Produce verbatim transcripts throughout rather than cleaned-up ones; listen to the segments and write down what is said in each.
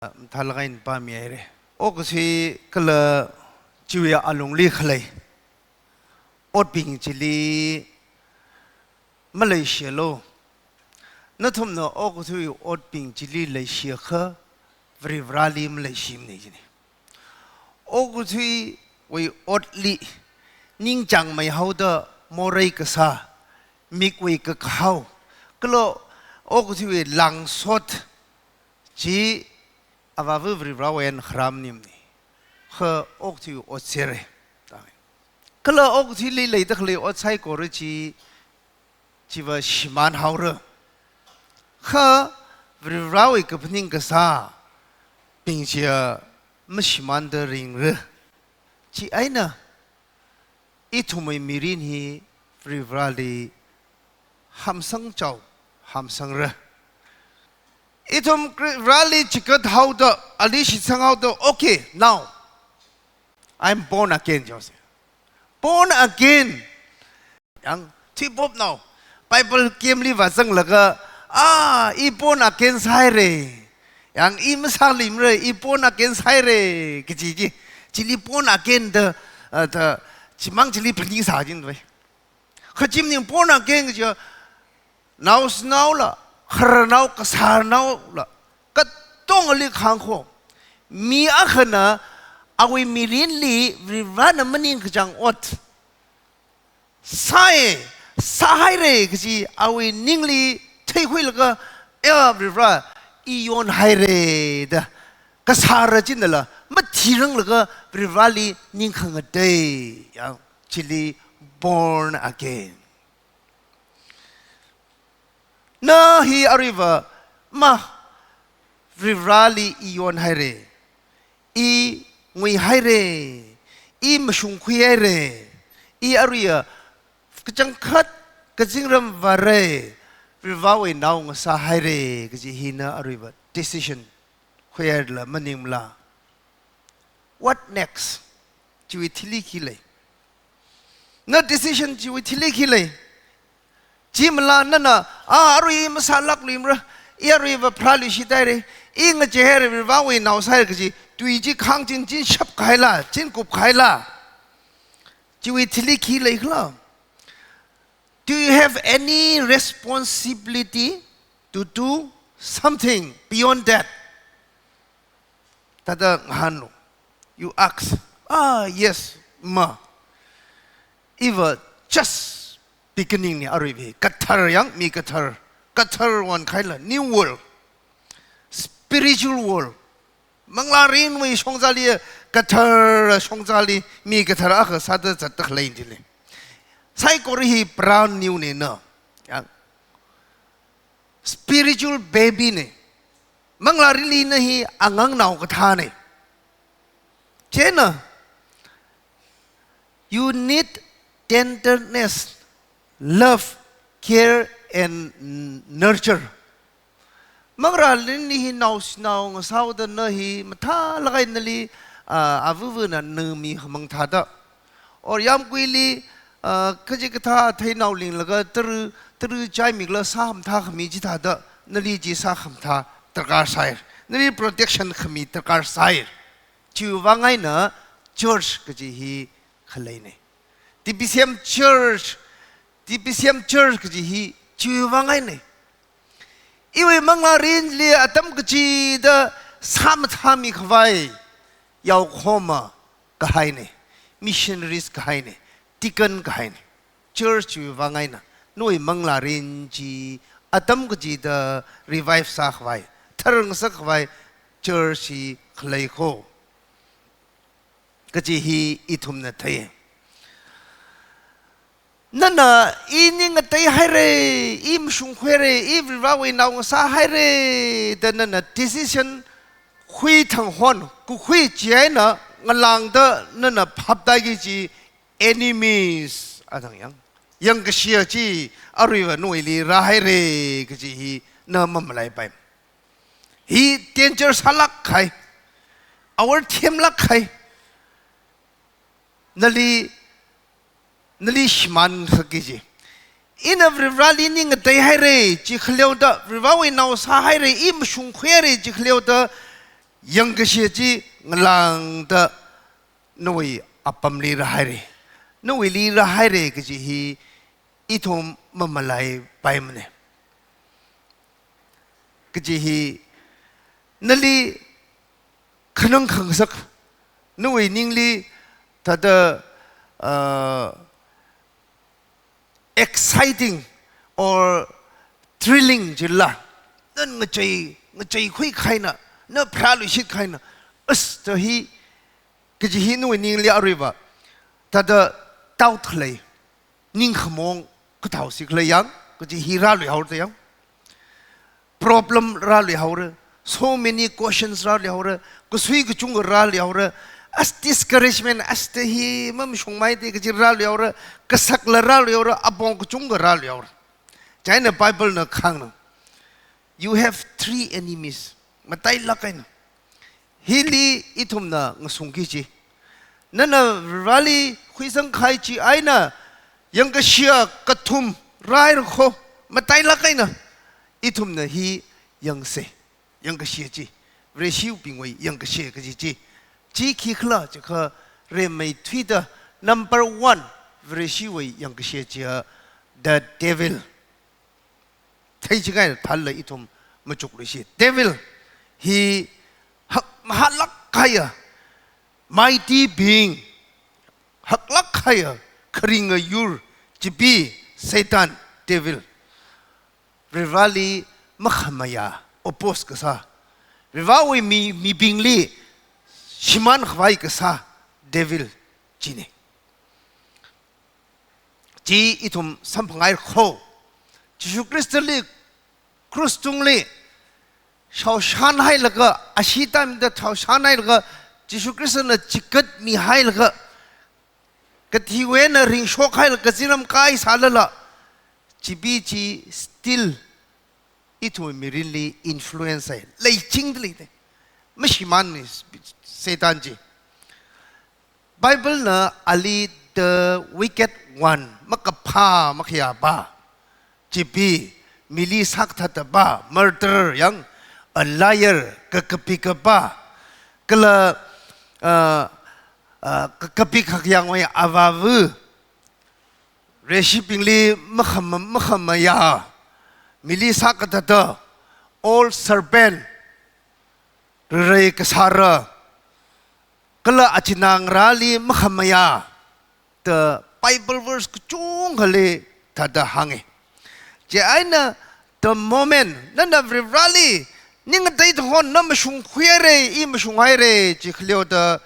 mathālāk eina pāmihaira. Okathui kala chiwui alungli khalei otbing chili maleishialu. Nathumna okathuiwui otbing chili leishiakha Varivarali maleishimana jina. Okathuiwui otli ningchāngmei haoda morei kasā, mikwui kakahao, kala okathuiwui langsot chi Avāva Varivarawui eina kharam maningmana. Kha okathuiwui ot sera. Kala okathuili leida khalei ot saikora chi, chiva shimān haora. Kha Varivarawui kaphaning kasābing chiya mashimānda ringra. Chieina ithumwui mirin hi Varivarali hamsangchao, hamsangra. Ithum Varivarali chikat haoda, ali shitsang haoda, "Okay, now I'm born again," jihaosa. Born again. Yang, thuipopnao, Bible camp li vāzanglaga, "Ah, i born again sāhaira. Yang, i masālimara, i born again sāhaira," kaji chi. Chili born again da, ah, da, chimang chili phaningsā jin vai. Kha chi maning born again kaji, naoshinaola, khararnao, kasārnaola, katongali khangkho. Mi akhana awui mirinli Varivarana maningkachāng ot sāi, sāhaira kaji awui ningli theikhuilaga, "Ya Varivara, i yonhaira," da kasāra chinala mathiranglaga Varivarali ningkhangatei. Yang, chili born again. Na hi aruiva, ma, Varivarali i yonhaira, i nguihaira, i mashungkhuihaira, i aruiva kachangkhat kazingram vāra, Varivarawui nao ngasāhaira kaji hi na aruiva decision khuihairala maningmala? What next? Chiwui thili khi lei? Na decision chiwui thili khi lei? Chimala nana, "Ah, arui i masālākluimara, i aruiva pharāluishit haira, i ngacheihaira, Varivarawui nao sāhaira," kaji tui chi khāngchin, chin shapkahaila, chin kupkahaila? Chiwui thili khi leikhala? Do you have any responsibility to do something beyond that? Thāda ngahānlu. You ask, "Ah, yes, ma. Iva just beginning na, aruiva kathar, yang, mi kathar. Kathar wan kahaila, new world, spiritual world. Manglārinwui shongzali, kathar shongzali, mi kathar akha sāda zatda khalei jilei. Saikora hi brand new na, na. Yang, spiritual baby na. Manglārinli na hi angangnao kathā na. Chieina, you need tenderness, love, care and nurture. Manglārinli hi naoshinao ngasāhaoda na hi mathālāk eina nali, ah, avavana nami khamang thāda, or yāmguili, ah, kachikathā theinaolinglaga tara, tara chaimikla sākhamathā khami chithāda, nali chi sākhamathā darkar sāhaira. Nali protection khami darkar sāhaira. Chiwui vang eina church kaji hi khaleina. T B C M church, T B C M church kaji hi chiwui vang eina. Iwui manglārinli atam kachida sāmathāmi khavai yaokhoma kahaina, missionaries kahaina, deacon kahaina. Church wui vang eina, nawui manglārin chi atam kachida revive sākhavai, tharngasakkhavai church hi khalei kho kaji hi ithumna thei. Nana, "I ning ngateihaira, i mashungkhuihaira, i Varivarawui nao ngasāhaira," da nana decision khuithang hon, kukhui chieina ngalāngda nana phaptāki chi enemies, athang yang, yangkashia chi aruiva nawuili rāhaira kaji hi na mamalaipai. Hi danger sālākkahai, awor themlākkahai. Nali, nali shimān sāki chi. Ina Varivarali ning ngateihaira chi khaleoda, Varivarawui nao sāhaira, i mashungkhuihaira chi khaleoda, Yangkashe chi ngalāngda nawui apamli rāhaira. Nawuili rāhaira kaji hi ithum mamalaipaimana. Kaji hi nali khanang khangasak, nawui ningli thāda, uh, exciting or thrilling jila, na ngachei, ngacheikhui kahaina, na pharāluishit kahaina, as, thā hi, kaji hi nawui ningli aruiva thāda doubt khalei, ning khamong kathao si khalei yang, kaji hi rāluihaora yang. Problem rāluihaora, so many questions rāluihaora, kasui kachungkha rāluihaora, as discouragement, as thā hi mamashungmai thā kaji rāluihaora, kasakla rāluihaora, apong kachungkha rāluihaora. Chieina Bible na kahāngna, "You have three enemies." Matailāk eina. Hili ithumna ngasungki kaji, nana Vareli khuisang kahai chieina yangkashe kathum rāhaira kho, matailāk eina ithumna hi yangsa. Yangkashe chi, Varewui bingwui yangkashe kaji chi, chi khikhala jiakha rimeithuida number one, Varewui yangkashe chiya the devil. Theichingai thālala ithum machukluishi. Devil hi hak mahālāk kahaiya, mighty being, haklāk kahaiya, kharinga yur, chipi, Satan, devil. Vareli makhamayā, oppose kasā, Varewui mi, mibingli shimān khavai kasā devil china. Chi ithum samphangngai kho. Jishu Khristali, krus tungli shaoshanhailaga, ashee tamda shaoshanhailaga, Jishu Khristana chikatmihailaga, kathiwui eina ringshokhailaga, kazingram kai sālala, chipi chi still ithum mirinli influence hai leichingda leida. Mashimānmana Satan chi. Bible na ali the wicked one, makaphā makhayāpa, chipi, mili sākathatpa, murderer yang, a liar, kakapikapa, kala, uh, uh, kakapik hakyangwui avāva, Varewui bingli makham-, makhamayā, mili sākathata, old serpent, rarei kasāra, kala achinā ngarāli makhamayā, thā Bible verse kachungkhali thāda hānga. Chieina the moment nana Vareli ning ngatei thang hon na mashungkhuihaira, i mashunghaira, chi khaleoda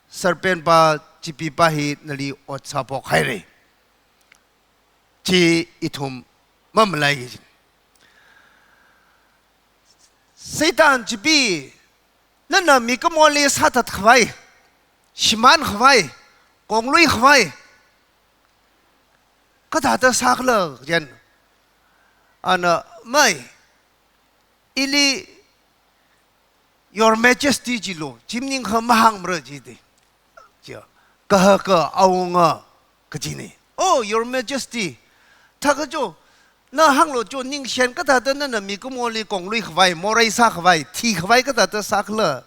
serpent pa, chipipa hi nali ot sāphokhaira. Chi ithum mamalaiya. Satan chipi, nana mikumoli sāthat khavai, shimān khavai, konglui khavai, kathāda sākhala jen. Ana mai, ili Your Majesty jilu, chi maningakha mahāngmara jida. Chia, kahaka awunga kajina. Oh, Your Majesty. Thākha cho, na hānglu cho, ningshen kathāda nana mikumoli konglui khavai, morei sākhavai, thikhavai kathāda sākhala,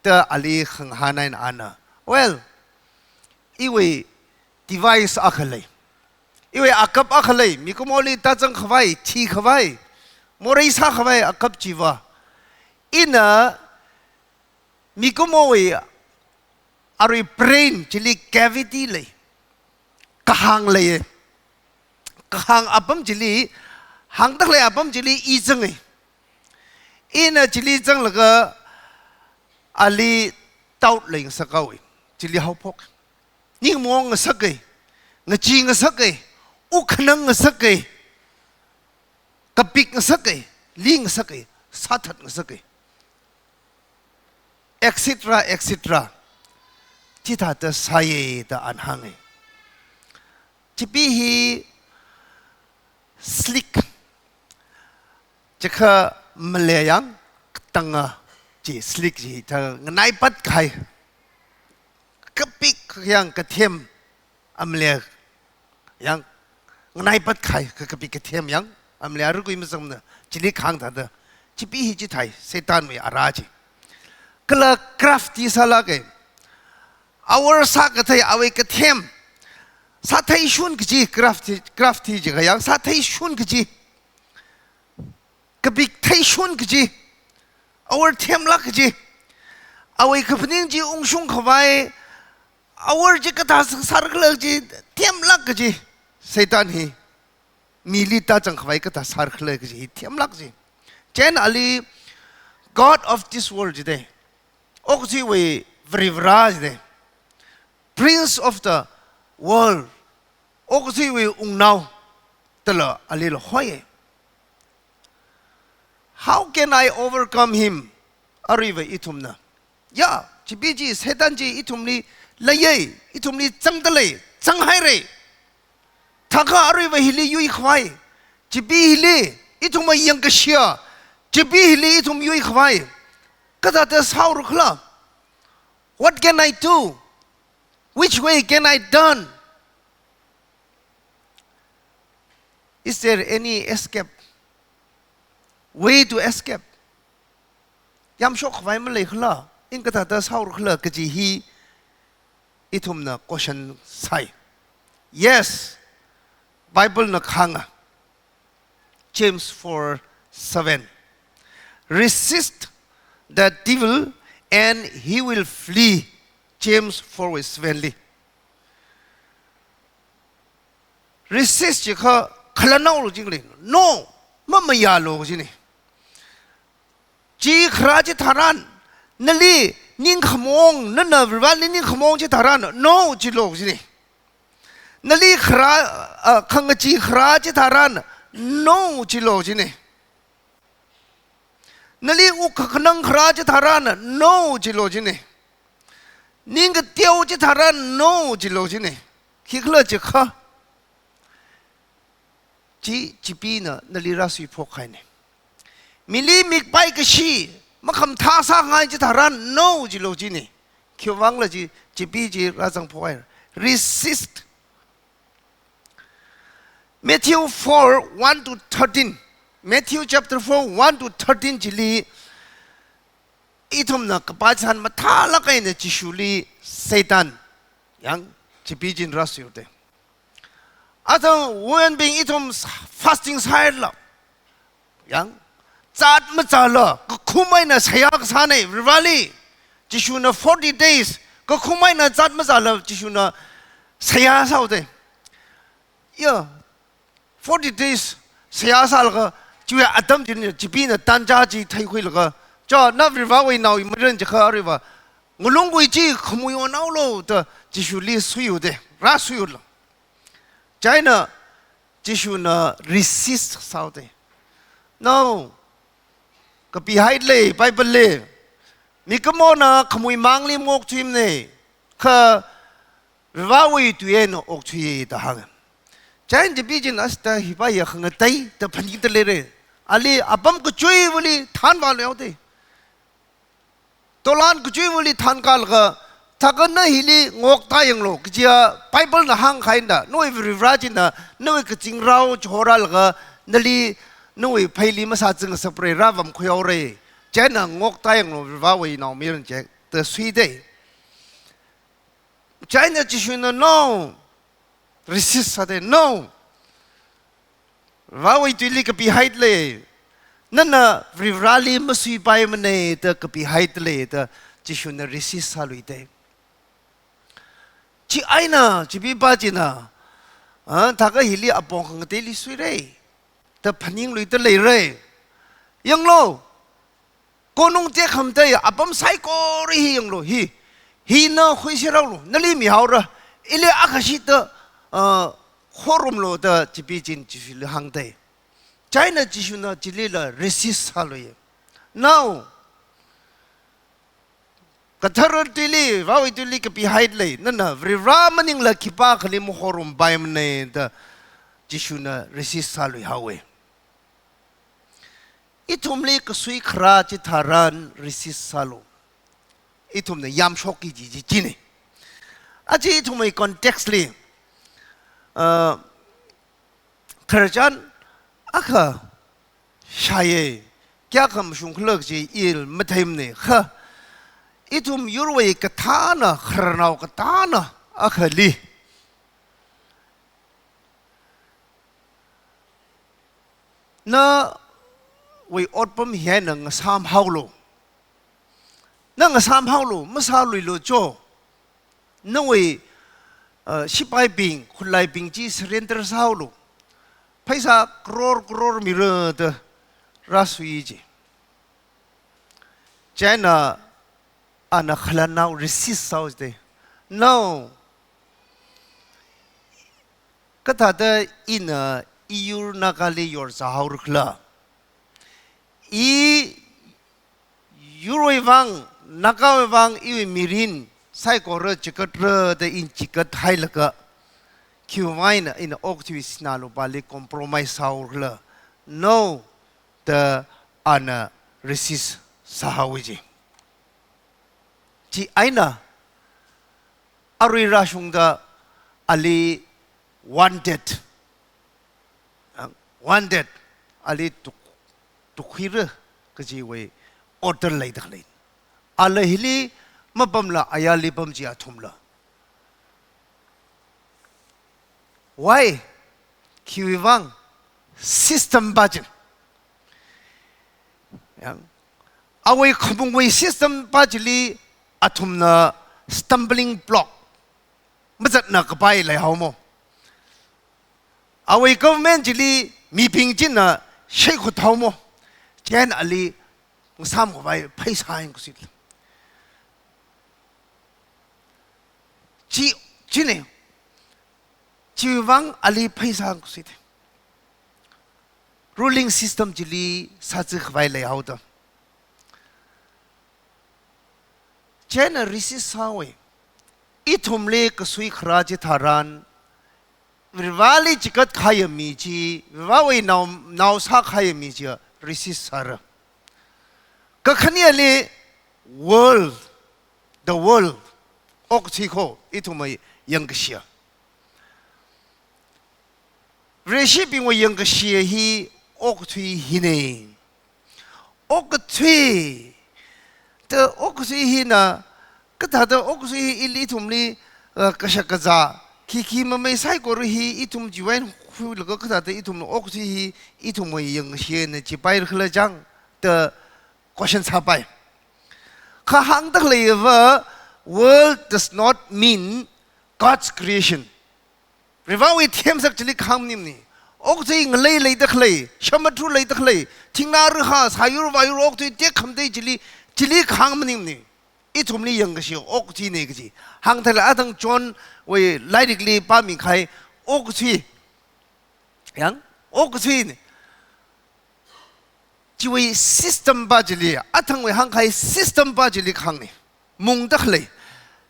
thā ali khangahān eina ana. Well, iwui device akha lei. Iwui akap akha lei, mikumoli tāzang khavai, thikhavai, morei sākhavai akap chiva. Ina mikumowui arui brain chili cavity lei. Kahāng lei. Kahāng apam chili, hāngda khalei apam chili i zanga. Ina chili zanglaga ali doubt leingasakhaowa. Chili haophok. Ning mong ngasaka, ngachee ngasaka, u khanang ngasaka, kapik ngasaka, li ngasaka, sāthat ngasaka, et cetera, et cetera. Chithāda sāya da ana hānga. Chipi hi slick, chikha malei yang, katanga chi slick chi thā nganaipat kahai. Kapik yang kathem amalei yang, nganaipat kahai, ka-, kapik kathem yang amalei, arui kui mazangmana, chili khang thāda. Chipi hi chithāi, Satanwui ara chi. kala crafty sālāka. Awor sākathei awui kathem. Sātheishun kaji crafty, crafty jiakha yang sātheishun kaji. Kapik theishun kaji. Awor themlāk kaji. Awui kaphaning chi ungshung khavai. Awor chi kathā sāsāra khala kaji. Themlāk kaji. Satan hi. Mili tāzang khavai kathā sāra khala kaji. Themlāk kaji. Chieina ali God of this world jida. Okathuiwui Varivara jida. Prince of the world. Okathuiwui wungnao. Dala alila hoi. How can I overcome him? Aruiva ithumna. Ya, chibi chi, Satan chi ithumli leiya, ithumli zangda lei, zanghaira. Thākha aruiva hili yuikhavai. Chibi hili, ithumwui yangkashia. Chibi hili ithum yuikhavai. Kathāda sāra khala? What can I do? Which way can I turn? Is there any escape? Way to escape? Yamshok khavai malei khala? Ina kathāda sāra khala kaji hi ithumna question sāi. Yes, Bible na kahānga. James four seven. Resist the devil and he will flee. James four verse seven li. Resist jiakha khalanaolu jingli. No, mamayālu jina. Chi kharā chitharan, nali ningkhamong, nana Varivarali ningkhamong chitharan, no jilu jina. Nali kharā, ah, khangachee kharā chitharan, no jilu jina. Nali wukkhanang kharā chitharan, no jilu jina. Ningkateo chitharan, no jilu jina. Khikhala jiakha, chi, chibina nali rāsuiphok kahaina. Mili mikpai kashi, makhamathā sāngai chitharan, no jilu jina. Khiwuivangla chi, chibi chi rāzangphok haira. Resist. Matthew four, one to thirteen. Matthew chapter four, one to thirteen chili ithumna kapā chitharan mathālāk eina Jishuli Satan, yang chibi china rāsuihaoda. Athang women bing ithum fasting sāhaira. Yang, zat mazāla, kakhum eina seihā kasāna, Varivarali. Jishuna forty days, kakhum eina zat mazāla, Jishuna seihā sāhaoda. Ya, forty days, seihā sālaga, chiwui atam china, chibina tanja chi theikhuilaga, cha, na Varivarawui nao maran jiakha aruiva, ngalunggui chi khamui onaolu da, Jishuli suihaoda, rāsuihaolu. Chieina Jishuna resist sāhaoda. No, kapihaida lei, Bible li. Mikumona khamui mangli maokthuimana. Kha Varivarawui tui eina okthui da hānga. Chieina chibi china asta hiva ya khangatei da phaningda leira. Ali apam kachuivali thanvāluihaoda. Tolan kachuivali thankālaga, thākha na hili ngokta yanglu, kajiya Bible na hāngkahaina, nawui Varivara china, nawui kazingrao chihorālaga, nali, nawui pheili masāzang separate rāvamkhuihaora. Chieina ngokta yanglu, Varivarawui nao maran chi, da suida. Chieina Jishuna no. Resist sāda, no. Varivarawui tuili kapihaida lei. Nana Varivarali masuipaimana da kapihaida lei da Jishuna resist sāluida. Chieina, chibi pā china, ah, thākha hili apong khangateili suira da phaningluida leira. Yanglu, konung tekhamatei apam saikora hi yanglu, hi. Hi na khuiseraolu, nali mihaora, ili akhashi da, ah, horumlu da chibi china Jishuli hāngda. Chieina Jishuna chilila resist sāluiya. Now, kathara tuili, Varivarawui tuili kapihaida lei, nana Varivara maningla khipākhali mahorumpaimana da Jishuna resist sāluihaowa. Ithumli kasui kharā chitharan resist sālu. Ithumna yamshokki kaji chi china. Aja ithumwui context li, ah, khararchan akha shāya, kayākha mashungkhala kaji ili matheimana kha. ithum yurwui kathāna, khararnao kathāna akhali, nawui otpam hi eina ngasāmhaolu. Na ngasāmhaolu, masāluilu cho. Nawui, uh, sipaibing, khutlaibing chi surrender sāhaolu. Pheisā crore crore mira da rāsui ji. Chieina ana khalannao resist sāhaoda. No. Kathāda ina iyur Nagali yorzāhaora khala. I yurwui vang, Nagawui vang, iwui mirin saikora chigatra da ina chigathailaga, khiwuivang eina ina okathui sinā lupāli compromise sāhaora khala. No, da ana resist sāhaowa ji. Chieina arui rāshungda ali wanted, ah, wanted, ali tuk, tukkhuira kajiwui order leida khalei. Ala hili mapamla, ayarli pam ji athumla. Why? Khiwuivang system pā chi. Yang, awui khamungwui system pā chili athumna stumbling block, mazatna kapai leihaomo. Awui government chili mibing china shaikhut haomo. Chieina ali ngasāmkhavai pheisā eina khuisila. Chi, china, chiwuivang ali pheisā eina khuisila. Ruling system chili sāzakhavai leihaoda. Chieina resist sāhaowa. Ithumli kasui kharā chitharan, Varivarāli chigatkahai mi chi, Varivarāwui nao, nao sākahai mi chi resist sāra. Kakhaneli world, the world, okathui kho, ithumwui yangkashiya. Vareshibingwui yangkashiya hi okathui hina. Okathui, ta okathui hina, kathāda okathui hi ili ithumli, uh, kashak kazā, khikhi mamei saikora hi ithum chiwui eina khuilaga kathāda ithumna okathui hi ithumwui yangkashiyana chipaira khala chang, da question sāpai. Kha hāngda khaleiva, world does not mean God's creation. Varivarāwui themsak chili kahāng maningmana. Okathui ngalei leida khalei, samudra leida khalei, thingnā rahā, sāyur vāyur okathui tekhamatei chili, chili kahāng maningmana. Ithumli yangkashi okathuina kaji. Hāngthāla athang Johnwui lairikli pāmikahai okathui. Yang, okathuina. Chiwui system pā chili, athangwui hāngkahai system pā chili kahāngna. Mungda khalei.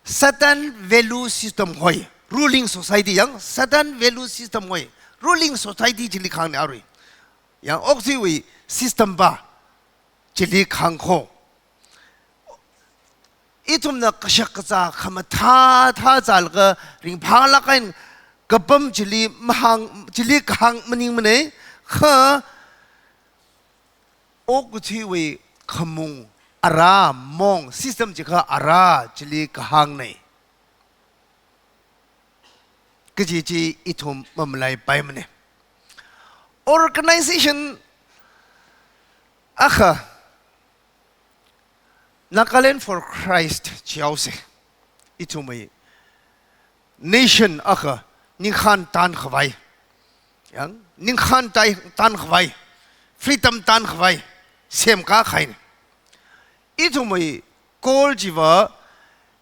Certain value system hoi. Ruling society yang, certain value system hoi. Ruling society chili kahāngna arui. Yang okathuiwui system pā chili kahāng kho. Ithumna kashak kazā khamathā thā zālaga ringphālāk eina kapam chili mahāng, chili kahāng maningmana, kha okathuiwui khamung ara mong system chikha ara chili kahāngna. Kaji chi ithum mamalaipaimana. Organization akha Nagaland for Christ chihaosa. Ithumwui nation akha ningkhān tānkhavai. Yang, ningkhān tai, tānkhavai. Freedom tānkhavai. Semkā kahaina. Ithumwui goal chiva,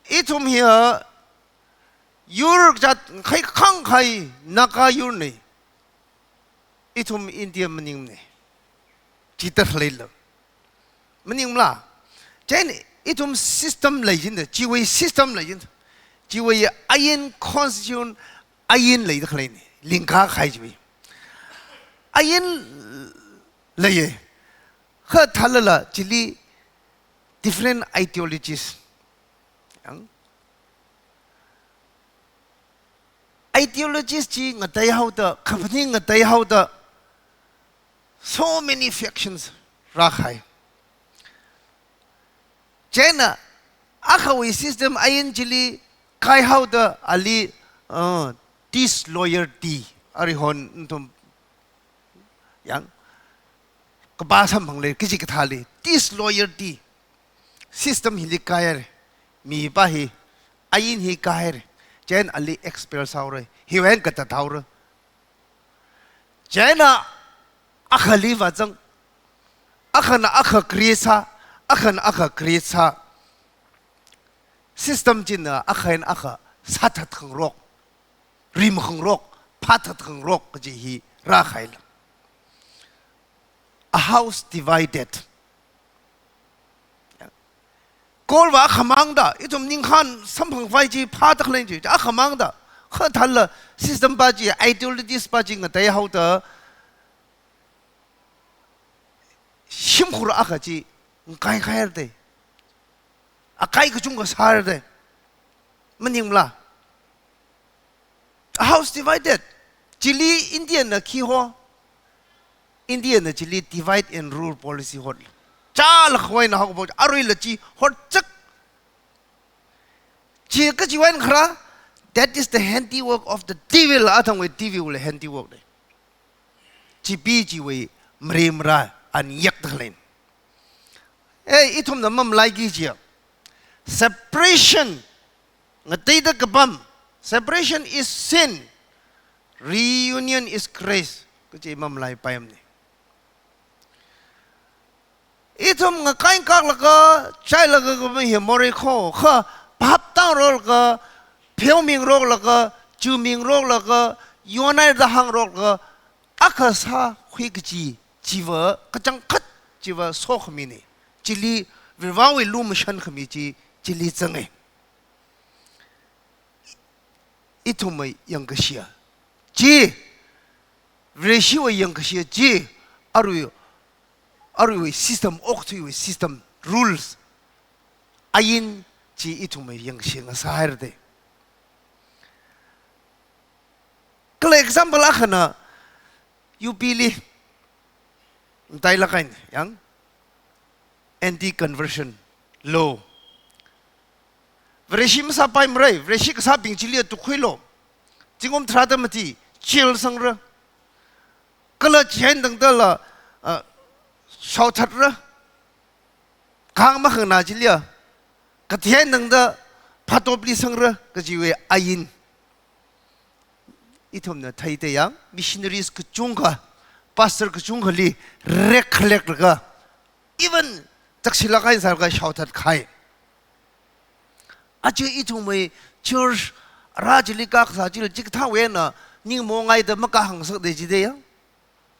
ithum hiya yur jat khai khangkhai Naga yurna. Ithum India maningmana. Chithāda khaleila. Maningmala. Chieina ithum system leijina, chiwui system leijina. Chiwui ain constitution ain leida khaleina. Lingkā kahai chiwui. Ain leiya. Kha thālala chili different ideologies. Yang ideologies chi ngateihaoda, company ngateihaoda, so many factions rākahai. Chieina Akhawui system ain chili kaihaoda ali, uh, disloyalty. Arihon nathum yang kapā samphang lei, kaji kathāli. Disloyalty. System hili kaire. Mipā hi, ain hi kaire. Chieina ali expel sāhaore. Hiwui eina katathaore. Chieina akhali vāzang. Akhana akha create sā, akhana akha create sā. System china akha eina akha sāthat khangarok, rim khangarok, phāthat khangarok kaji hi rākahai lei. A house divided. Kholva akhamang da, ithum ningkhān samphangkhavai chi phāda khalei chi, akhamang da. Kha thāla system pā chi, ideologies pā chi ngateihaoda, shimkhur akha chi ngakai khaire de. Akai kachungkha sāre de. Maningmala? A house divided. Chili India na khi ho. India na chili divide and rule policy hot. Chālakhawui eina haokaphok, aruila chi hotsak. Chi kachiwui eina khala, that is the handiwork of the devil, athangwui devil wui handiwork de. Chipi chiwui mari mara an yakda khaleina. Eh, ithumna mamalaiki jiya. Separation ngateida kapam. Separation is sin. Reunion is grace. Kaji mamalaipaimana. Ithum ngakai kaklaga, chailaga kami hi morei kho, kha phap tangrolaga, pheomingroklaga, chumingroklaga, yonai da hangroklaga, akha sākhui kaji, chiva kachangkhat, chiva sokhamina. Chili Varivarāwui lumashan khami chi, chili zanga. Ithumwui yangkashiya chi, Vareshiwui yangkashiya chi, arui, aruiwui system, okathuiwui system, rules, ain chi ithumwui yangkashiya ngasāhaira de. Kala example akhana, U P li, matailāk eina, yang, anti-conversion law. Vareshi masāpaimara, Vareshi kasābing chili tukkhuilu. Zingkum tharāda mati, jail sangra. Kala chieina tangdala, ah, shaothatra. Kahāng makhanganā chiliya, kathei tangda phatopli sangra kajiwui ain. Ithumna theida yang, missionaries kachungkha, pastor kachungkhali rekkhalek laga, even chakshilāk eina sālaga shaothat kahai. Aja ithumwui church, rā chili kasā chili chikathāwui eina, ning mongaida makahāng sāda jida yang.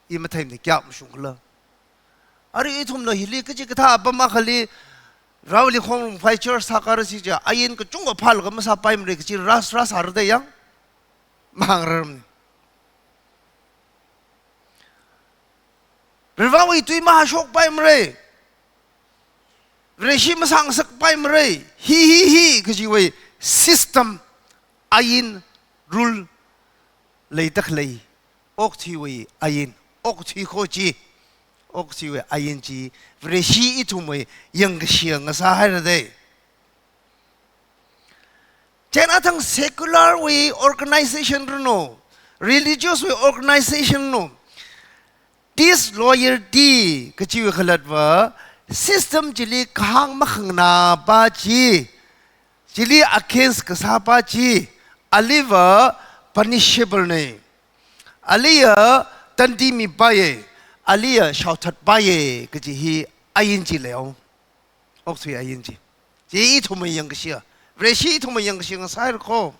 I matheimana kayākha mashungkhala. Arui ithumna hili kachikathā apam akhali, Vareli khongrumkhavai church sākharasi chiakha, ain kachungkha phālaga masāpaimara kachi rāsā rāsāra de yang. Mahāngrarmana. Varewui tui mahāshokpaimara. Vareshi masāngasakpaimara. Hi, hi, hi, kajiwui system, ain, rule, leida khalei. Okathuiwui ain, okathui kho chi, okathuiwui ain chi, Vareshi ithumwui yangkashiya ngasāhaira de. Chieina athang secular wui organization ranu, religious wui organization ranu, disloyalty kachiwui khalatva, system chili kahāng makhanganāpa chi, chili against kasāpa chi, aliva punishable na. Aliya tandi mipaiya, aliya shaothatpaiya, kaji hi ain chi leiya. Okathui ain chi. Chi ithumwui yangkashiya. Vareshi ithumwui yangkashiya ngasāhaira kho.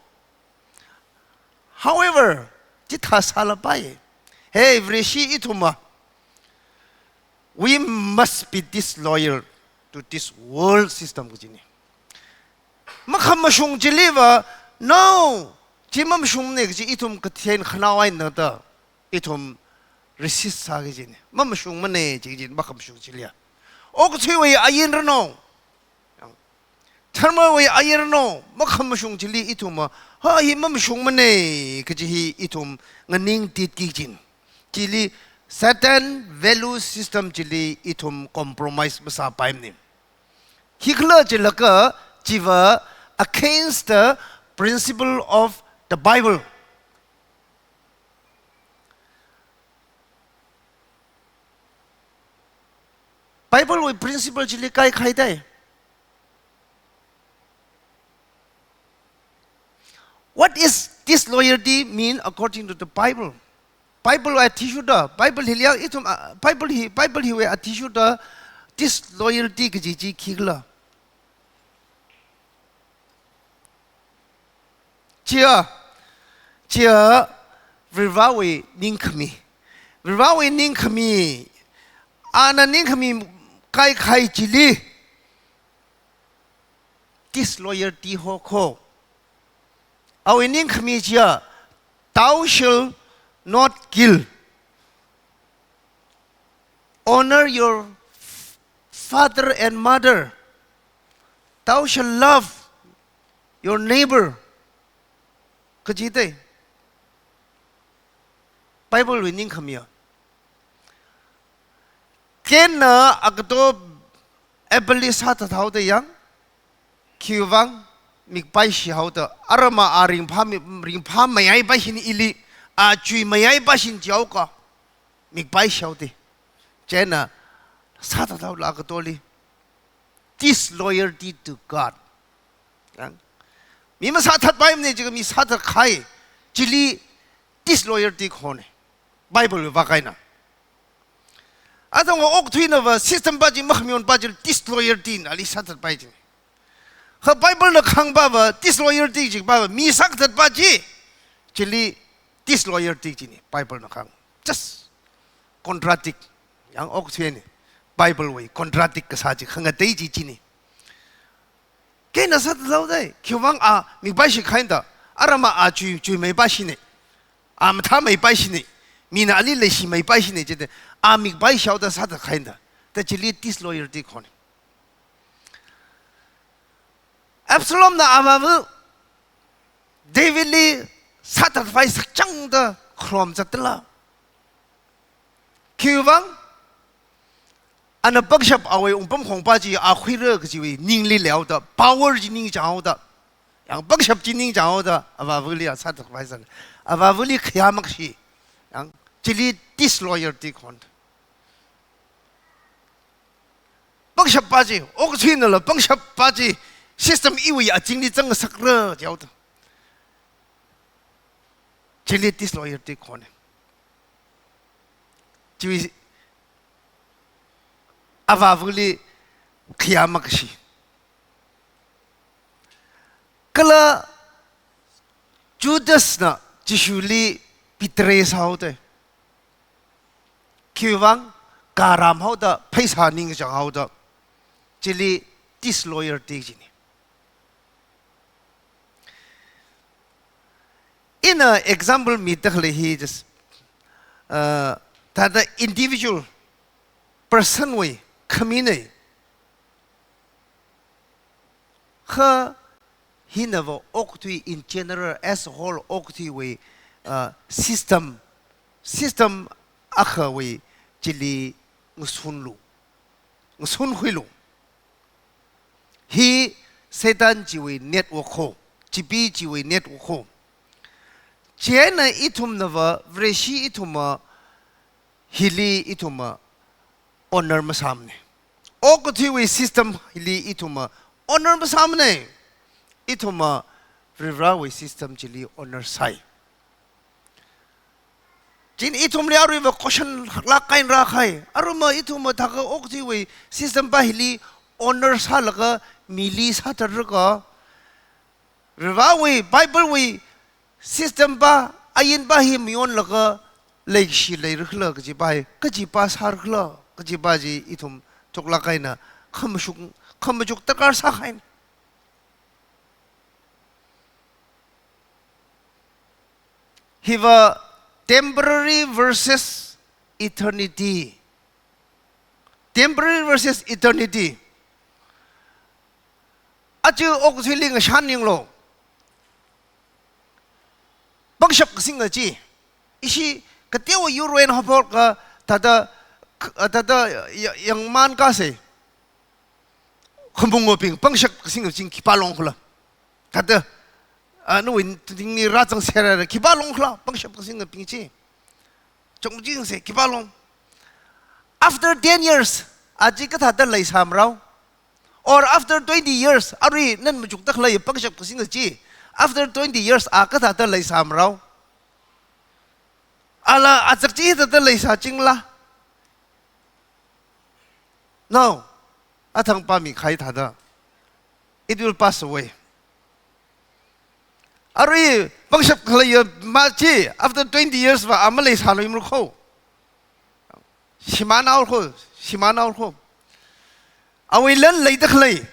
However, chithā sālapaiya. Hey, Vareshi ithumva, we must be disloyal to this world system kajina. Makhamashung chiliva, no, chi mamashungmana kaji ithum kathei khanao eina da, ithum resist sāki kajina. Mamashungmana chi kajina, makhamashung chiliya. Okathuiwui ain ranu, dharmawui ain ranu, makhamashung chili ithumva, ha, hi mamashungmana kaji hi ithum nganingtitki kajina. Chili certain value system chili ithum compromise masāpaimana. Hi khala jilaga Chiva against the principle of the Bible. Bible wui principle chili kaikhai dai. What is disloyalty mean according to the Bible? Bible wui athishurda, Bible hili ya ithum, ah, Bible hi, Bible hiwui athishurda disloyalty kaji chi khikhala. Chiya, chiya, Varivarawui ningkhami. Varivarawui ningkhami, ana ningkhami kaikhai chili disloyalty hokho. Awui ningkhami chiya, "Thou shalt not kill. Honor your f-, father and mother. Thou shalt love your neighbor." Kaji dai. Bible wui ningkhamiya. Cain na agato Abel li sāthat haoda yang, khiwuivang mikpai shihaoda, aramma a ringphā mi-, ringphā mayaipa shin ili, a chui mayaipa shin jihaoka, mikpai shihaoda. Chieina sāthat haola agatoli. Disloyalty to God. Yang, mi masāthatpaimana jiakha mi sāthatkahai chili disloyalty khone. Bible wui vākahaina. Athang okathuinava system pa chi makhamayonpa chi disloyalty na ali sāthatpai chi. Kha Bible na kahāngpava disloyalty jiakha pava mi sāthatpa chi, chili disloyalty china Bible na kahāng. Just contradict. Yang okathuina Bible wui contradict kasā chi khangatei chi china. Cain na sāthat haoda, khiwuivang a mikpai shikahai da, aramma a chui, chui maipai shina, a mathā maipai shina, mina ali leishi maipai shina jida, a mikpai shihaoda sāthatkahai da. Da chili disloyalty khone. Absalom na avāva̱ David li sāthatvai sakchangda kharom zatla. Khiwuivang, ana pangshap awui wungpamkhongpa chi a khuira kajiwui ningli leihaoda, power chi ningchānghaoda, yang pangshap chi ningchānghaoda, avāva̱li a sāthatvai san. Avāva̱li khayā makashi, yang chili disloyalty khon. Pangshappa chi, okathuinala pangshappa chi, system iwui azingli zangsakra jihaoda. Chili disloyalty khone. Chiwui avāva̱li khayā makashi. Kala Judas na Jishuli betray sāhaoda. Khiwuivang karam haoda, pheisā ningchāng haoda. Chili disloyalty china. Ina example mida khalei hi just, uh, thāda individual person wui khamina. Kha hinava okathui in general as a whole okathuiwui, uh, system, system akhawui chili ngasunlu, ngasunkhuilu. Hi Satan chiwui network ho, chipi chiwui network ho. Chieina ithumnava, Vareshi ithumva, hili ithumva honor masāmana. Okathuiwui system hili ithumva honor masāmana. Ithumva Varivarawui system chili honor sai. Chieina ithumli aruiva question lāk kahaina rākahai. Aruma ithumva thākha okathuiwui system pa hili honor sālaga mili sāthatrāka. Varivarawui, Bible wui system pa, ain pa hi mayonlaga leikashi leirakhala kajipa hi, kajipa sārakhala kajipa chi ithum thuklāk kahaina, khamashung, khamachuk darkar sākahaina. Hiva temporary versus eternity. Temporary versus eternity. Aja okathuili ngashan yanglu. Pangshap kasinga chi. Ishi kateowa yur eina haophokka thāda, thāda ya-, yangman kasā. khamungabing pangshap kasingabing khipā long khala. Thāda, ah, nawui tingli rāzangserra khipā long khala, pangshap kasingabing chi. Chungchingse khipā long. After ten years, a chi kathāda leisāmarao? Or after twenty years, arui nana machukda khalei pangshap kasing chi, after twenty years, a kathāda leisāmarao? Ala azak chi hithāda leisāchingla? No. Athang pāmikahai thāda, it will pass away. Arui pangshap khaleiya ma chi, after twenty years va a maleisāluimara kho. Shimānhaora kho, shimānhaora kho. Awui lan leida khalei,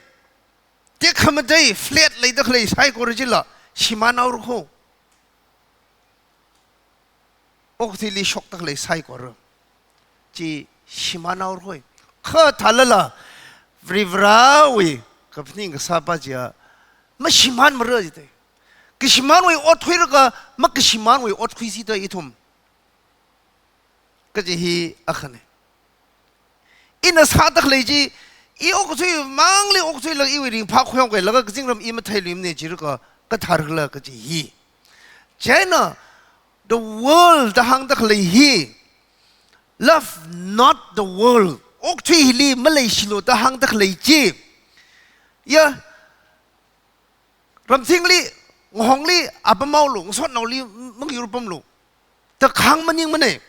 tekhamatei flat leida khalei saikora chila shimānhaora kho. Okathuili shokda khalei saikora chi shimānhaora kho. Kha thālala, Varivarāwui kaphaning kasāpa chiya mashimānmara jite. Kashimānwui ot khuilaga makashimānwui ot khuisida ithum kaji hi akhane. Ina sāda khalei chi, i okathui mangli okathuilaga iwui ringphā khoyang kailaga kazingram i matheiluimane jilaga kathāra khala kaji hi. Chieina, the world da hāngda khalei hi, love not the world. Okathui hili maleishilu da hāngda khalei chi. Ya, ramsingli, ngahongli apam haolu, ngasotnaoli mangyur pamlu da kahāng maningmane.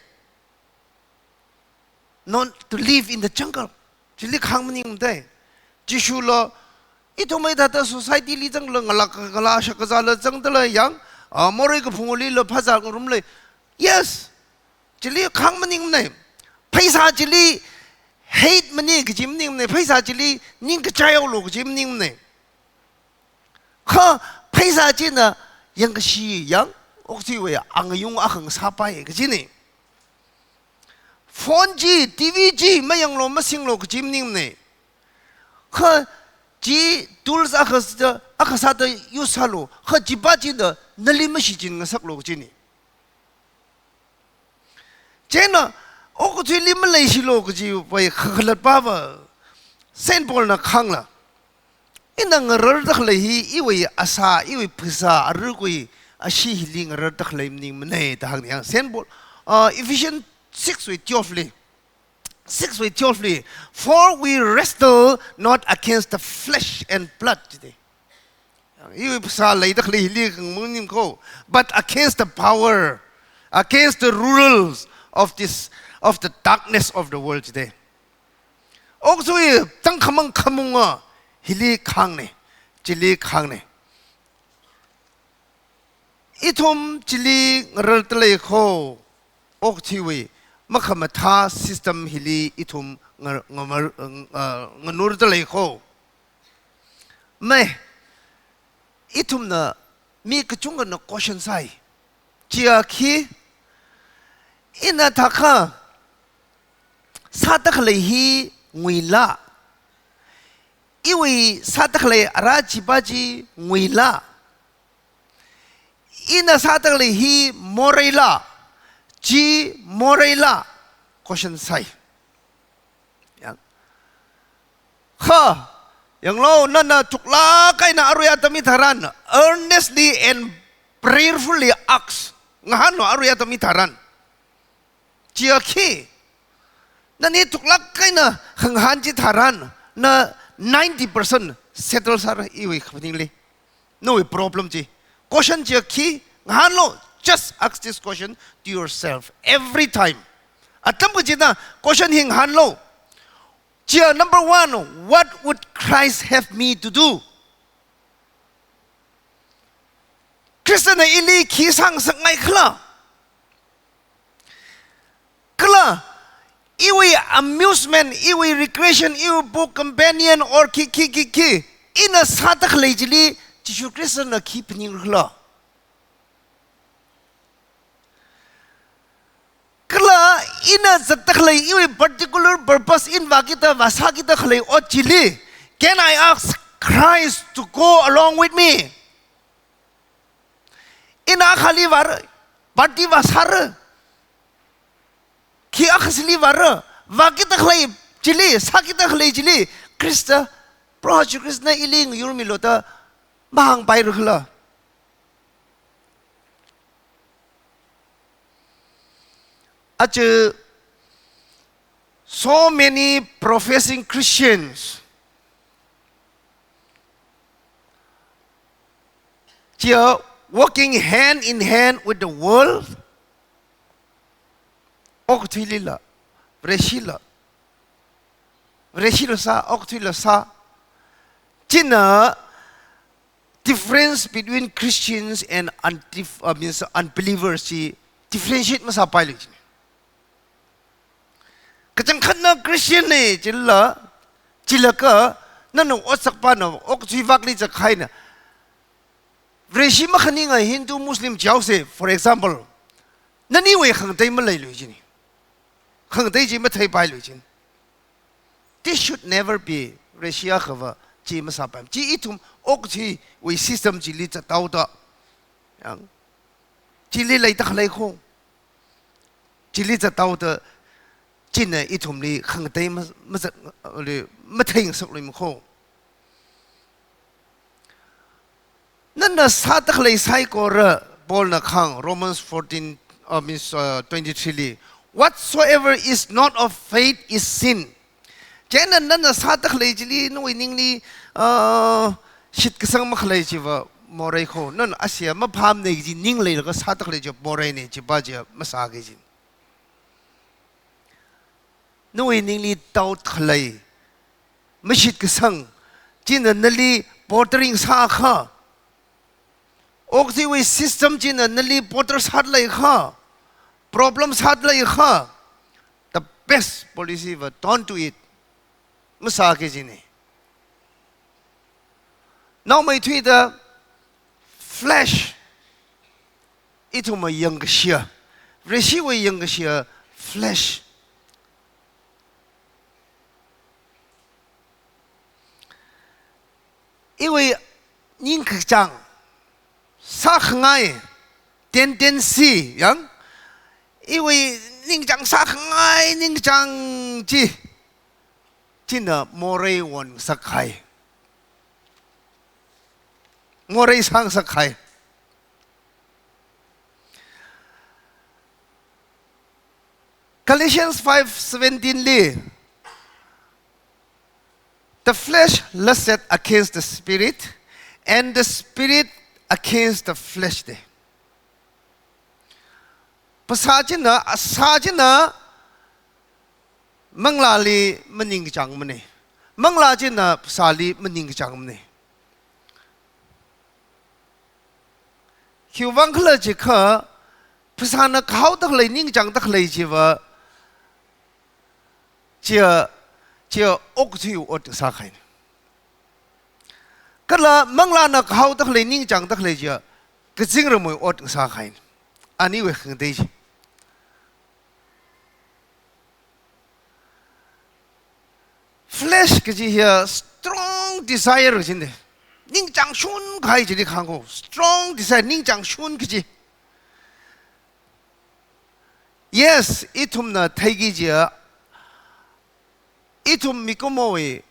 Not to live in the jungle. Chili kahāng maningmate. Jishula, ithum hithāda society li zangla ngalā, ngalā shakazāla zangdala yang, ah, morei kaphunglila phazā ngarumlei. Yes. Chili kahāng maningmane. Pheisā chili hate mane kaji maningmane. Pheisā chili ningkachai haolu kaji maningmane. Kha pheisā china yangkashi yang, okathuiwui angayung akha ngasāpai kajine. Phone chi, T V chi mayanglu masinglu kaji maningmane. Kha chi tools akha sāda, akha sāda use sālu. Kha chipa china nali mashichin ngasaklu kajine. Chieina, okathuili maleishilu kajiwui kakhalatpa va, Saint Paulna kahāngla, ina ngararda khalei hi iwui asā, iwui phasā, arui kui ashee hili ngararda khalei maningmane da hāngne yang. Saint Paul, uh, Ephesians six wui twelve li. Six wui twelve li. "For we wrestle not against the flesh and blood," jide. Iwui phasā leida khalei hili kahāng maning kho, but against the power, against the rulers of this, of the darkness of the world jide. Okathui tangkhamang khamunga hili kahāngne, chili kahāngne. Ithum chili ngararda lei kho, okathuiwui makhamathā system hili ithum nga-, ngamar-, uh, nganurda lei kho. Mei, ithumna mi kachungkhana question sāi. Chiya khi, ina thākha sāda khalei hi nguila? Iwui sāda khalei ara chipa chi nguila? Ina sāda khalei hi moreila? Chi moreila? Question sāi. Yang. Kha, yanglu, nana thuklāk eina arui atam hitharan, earnestly and prayerfully ask. Ngahānlu arui atam hitharan. Chiya khi, nani thuklāk eina khangahān chitharan, na ninety percent settle sāra iwui kaphaningli. Nawui problem chi. Question chiya khi, ngahānlu, just ask this question to yourself every time. Atam kachida question hi ngahānlu. Chiya number one, "What would Christ have me to do?" Khristana ili khi sāngasakngai khala? Kala, iwui amusement, iwui recreation, iwui book companion or khi, khi, khi, khi, ina sāda khalei chili, Jishu Khristana khi phaningra khala? Kala, ina zatda khalei iwui particular purpose, ina vākida, vāsākida khalei ot chili, "Can I ask Christ to go along with me?" Ina akhali vāra, party vāsāra, khi akhasili vāra, vākida khalei chili, sākida khalei chili, Khrista Proho Jishu Khristana ili ngayurmilu da mahāngpaira khala. Aja, so many professing Christians, they are working hand in hand with the world. Okathuilila, Vareshila. Vareshila sā, okathuila sā. China difference between Christians and undif-, uh, means unbelievers chi differentiate masāpailui chi. Kachangkhatna Christian na chila, chilakha, nana otsakpana, okathui vakli zakhaina. Vareshi makhaninga Hindu, Muslim jihaosa, for example, naniwui khangatei maleilui chi. Khangatei chi matheipailui chi. This should never be. Vareshi akhava chi masāpai. Chi ithum okathuiwui system chili zathaoda, yang, chili leida khalei kho. Chili zathaoda, china ithumli khangatei ma-, mazat, li, matheingasaklui makho. Nana sāda khalei saikora, Paulna kahāng, Romans fourteen, uh, means, uh, twenty-three li, "Whatsoever is not of faith is sin." Chieina nana sāda khalei chili, nawui ningli, uh, shitkasang makhalei chiva morei kho. Nana asia maphāmana kaji ning leilaga sāda khalei chi moreina, chiva chi masāki chi. Nawui ningli doubt khalei, mashitkasang, china nali bothering sākha, okathuiwui system china nali bother sāda leikha, problem sāda leikha, the best policy va don't do it. Masāki china. Naomeithuida flesh, ithumwui yangkashia, Vareshiwui yangkashia flesh. Iwui ningkachāng sākhangai, tendency, yang, iwui ningkachāng sākhangai ningkachāng chi, china morei wonsakhai. Morei sāngasakhai. Galatians five seventeen li, "The flesh lusteth against the spirit, and the spirit against the flesh," da. Phasā china, asā china, manglāli maningkachāngmana. Manglā china phasāli maningkachāngmana. Khiwuivang khala jiakha, phasāna kahaoda khalei, ningkachāngda khalei chiva, chia, chia okathui ot sākhaina. Kala manglāna kahaoda khalei, ningkachāngda khalei chiya, kazingramwui ot sākhaina. Aniwui khangatei chi. Flesh kaji hiya strong desire kajina. Ningchāngshun kahai chili kahāng kho. Strong desire, ningchāngshun kaji. Yes, ithumna theiki jiya, ithum mikumowui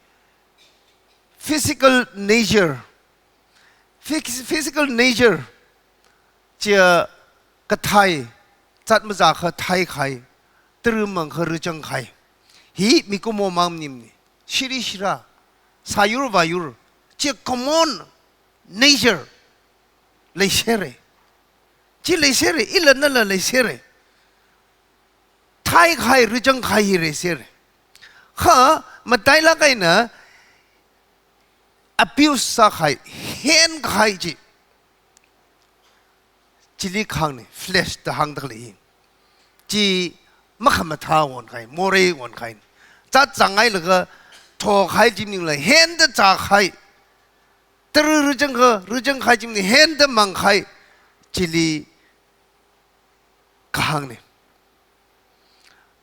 physical nature, phys-, physical nature chiya kathai, zat mazākha thaikahai, tara mangkha rāzangkahai. Hi mikumo mang maningmana. Shiri shira, sāyur vāyur, chiya common nature leisera. Chi leisera, ila nala leisera. Thaikahai, rāzangkahai hi leisera. Kha, matailāk eina abuse sākahai, henkahai chi, chili kahāngna, flesh da hāngda khalei hi. Chi makhamathā wonkahai, morei wonkahai. Zat zāngailaga thokahai chi maningla, henda zākahai. Tara rāzangkha, rāzangkahai chi maning, henda mangkahai. Chili kahāngna.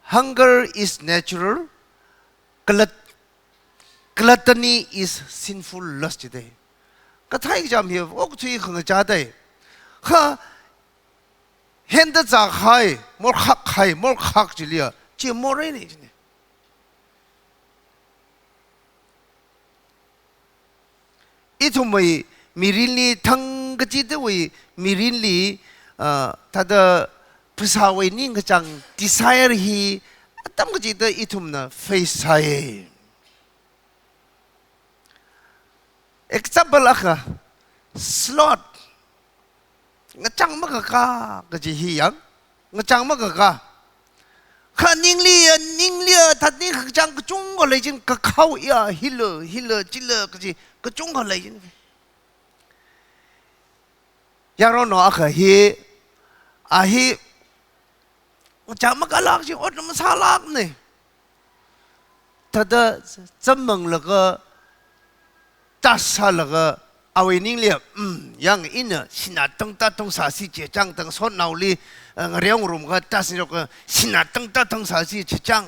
Hunger is natural, glut-, gluttony is sinful lust jida. Kathai kacham hi okathui khangachā da. Kha henda zākahai, morkhak kahai, morkhak chiliya, chi moreina china. ithumwui mirinli, thang kachidawui mirinli, ah, thāda phasāwui ningkachāng desire hi atam kachida ithumna face sāya. Example akha, sloth. Ngachang makakā kaji hi yang, ngachang makakā. Kha ningli ya, ningli ya, thāda ning kachang kachungkha lei jin, kakhao ya, hila, hila, chila kaji kachungkha lei jin. Yaronao akha hi, a hi, ngachang makālāk jin, ot masālākna. Thāda zammanglaga, tassālaga, awui ningli, mm, yang ina sinā tangda tangsāsi chi chang, tangsotnaoli, eh, ngareongarumkha tassālaga, sinā tangda tangsāsi chi chang,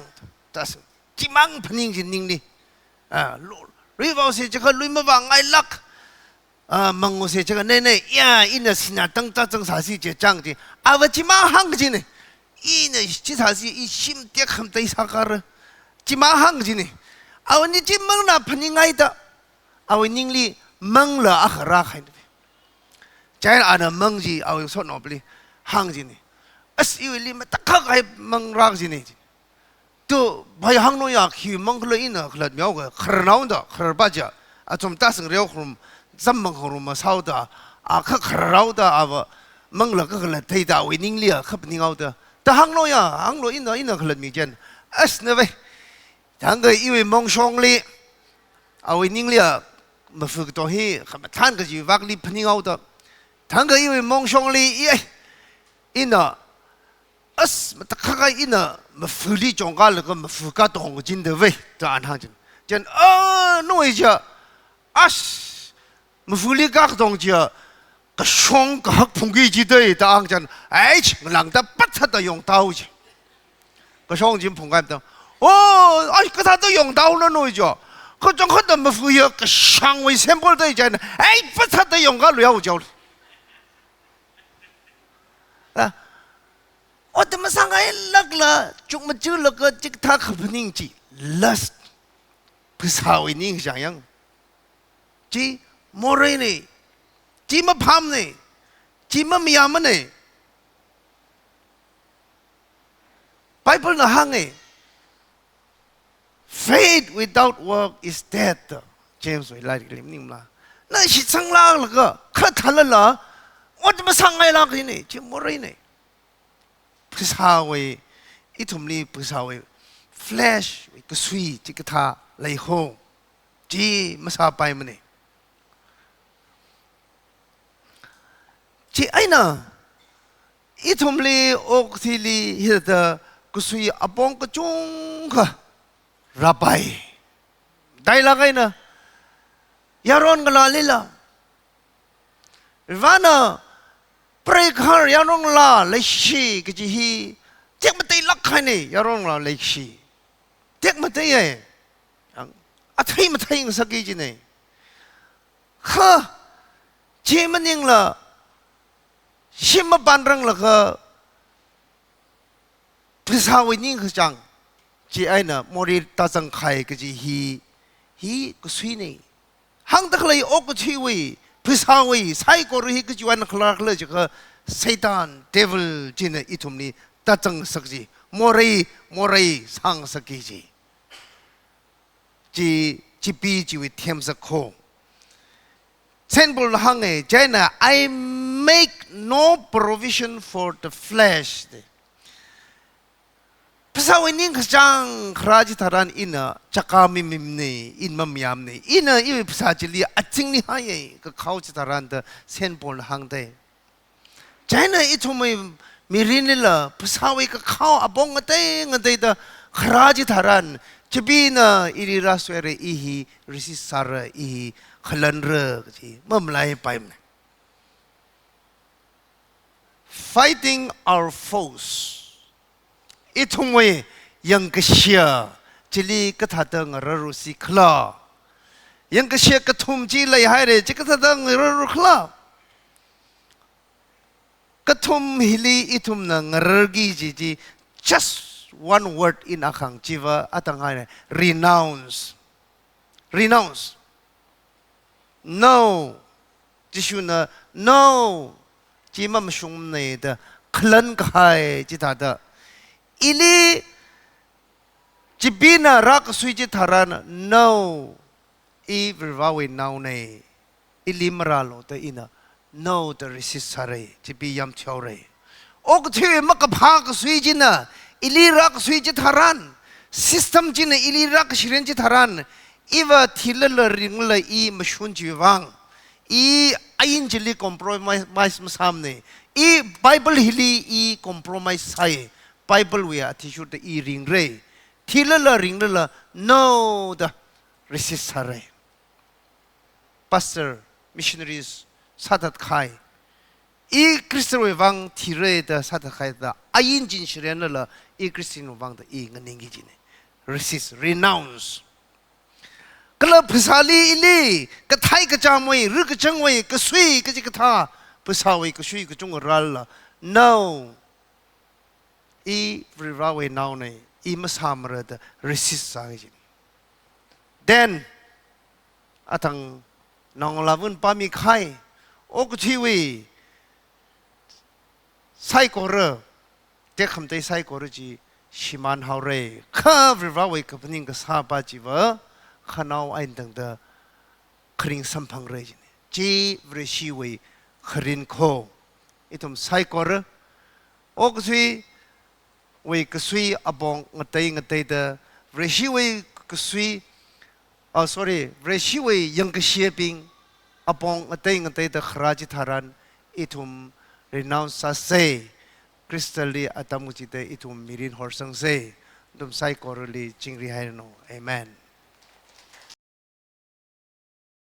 tas. Chimang phaning jin ningli. Ah, lu-, lui vaosi chiakha lui mavāngailāk. Ah, mangusi chiakha, nei, nei, ya, ina sinā tangda tangsāsi chi chang chi. Ava chimang hāng kajina. Ina chi sāsi, i shim tekhamatei sākara. Chimang hāng kajina. Awui ningli chimangna phaningngaida, awui ningli mangla akha rākahaina. Chieina ana mang chi awui sotnaobingli hāng jina. As, iwuili matakhak kahai mang rākajina. Tu, bai hāngnaoya, khi mang khala ina khalatmihaoga, khararnaoda, khararpa chiya. Achum tasang reokharum, zammang kharum masāhaoda, a kha khararhaoda, ava mangla kakhalat theida, awui ningli a kha phaninghaoda. Ta hāngnaoya, hānglo ina, ina khalatmi chieina. As, navai. Thangkha iwui mongshongli, awui ningli a mafu kato hi khamathān kaji vakli phaninghaoda. Thangkha iwui mongshongli, i ai, ina, as, matakhak kahai ina mafuli chongkalaga mafu katong kajinda vai, da ana hāng jin. Chieina, ah, nawui chiya, as, mafuli katong chiya, kashong kahak phungki jidai, da hāng chieina, ai, ngalāngda patsāda yongtao ji. Kashong chi phungkahai matam. Oh, ai, kathāda yongtaona nawui chiya. Kachangkhatta mafu ya kashangwui symbol dai chieina, ai, patsāda yongkaluihao jao. Ah, ot masāngailākla, chukmajalaga chikathā kaphaning chi, lust. Phasāwui ningkachāng yang. Chi moreina. Chi maphāmana. Chi mamayāmana. Bible na hānga. Faith without work is dead. James wui lairikli maningmala. Na shitsanglāklaga, kha thālala, ot masāngailāk kajina, chi moreina. Phasāwui, ithumli phasāwui, flesh wui kasui chikathā leikho. Chi masāpaimana. Chieina, ithumli okathuili hithāda kasui apong kachungkha rāpai. Dailāk eina, yaron ngalālila. Ivāna preigahar yaron ngalā leishi kaji hi tekmateilāk kahaina, yaron ngalā leishi. Tekmateiya. Ang, athei matheingasaka jina. Kha, chi maningla, shim mapanranglaga, phasāwui ningkachāng, chieina morei tāzangkahai kaji hi, hi kasuina. Hāngda khalei okathuiwui, phasāwui, saikora hi kachiwui eina khala khala jiakha, Satan, devil, china ithumli tāzangngasak ji, morei, morei sāngasaka ji. Chi, chipi chiwui themsak kho. Saint Paul na hānga, chieina, "I make no provision for the flesh." Phasāwui ningkachāng kharā chitharan ina chaka mimimna, ina mamayāmana. Ina iwui phasā chili azingli haiya, kakhao chitharan da Saint Paul na hāngda. Chieina ithumwui mirinlila, phasāwui kakhao apong ngatei ngateida kharā chitharan, chipina ili rāsoira, i hi receive sāra, i hi khalanra kaji mamalaipaimana. Fighting our foes. Ithumwui yangkashia chili kathāda ngararusi khala. Yangkashia kathum chi leihaira, chi kathāda ngararu khala. Kathum hili ithumna ngararki kaji chi, just one word in akhang chiva atang haira, renounce. Renounce. No. Jishuna, "No, chi mamashungmana," da khalan kahai chithāda. Ili chibina rākasui chitharan, "No, i Varivarawui naona. Ili marālu," da ina, "No," da resist sāra, chibi yamthihaora. Okathui makaphā kasui china ili rākasui chitharan, system china ili rākashiren chitharan, iva thilala ringlala i mashun chiwui vang, i ain chili compromise masāmana. I Bible hili i compromise sāi. Bible wui athishurda i ringra. Thilala ringlala, "No," da resist sāra. Pastor, missionaries sāthatkahai, i Christian wui vang thira da sāthatkahai da, ain chi shirenlala, i Christian wui vang da i nganingki kajina. Resist, renounce. Kala phasāli ili kathai kachāmwui, ri kachangwui kasui kachikathā, phasāwui kasui kachungkha rālala, "No, i Varivarawui naona, i masāmara," da resist sāki kajina. Then, athang naongalāvun pāmikahai, okathuiwui saikora, tekhamatei saikora chi shimānhaora. Kha Varivarawui kaphaning kasāpa chiva, khanao eina tangda kharing samphangra kajina. Chi Vareshiwui kharing kho. Ithum saikora, okathuiwui kasui apong ngatei ngateida, Vareshiwui kasui, oh, sorry, Vareshiwui yangkashebing apong ngatei ngateida kharā chitharan, ithum renounce sāsa. Khristali atam kachida ithum mirin horsangsa. Nathum saikorali chingri hairanu. Amen.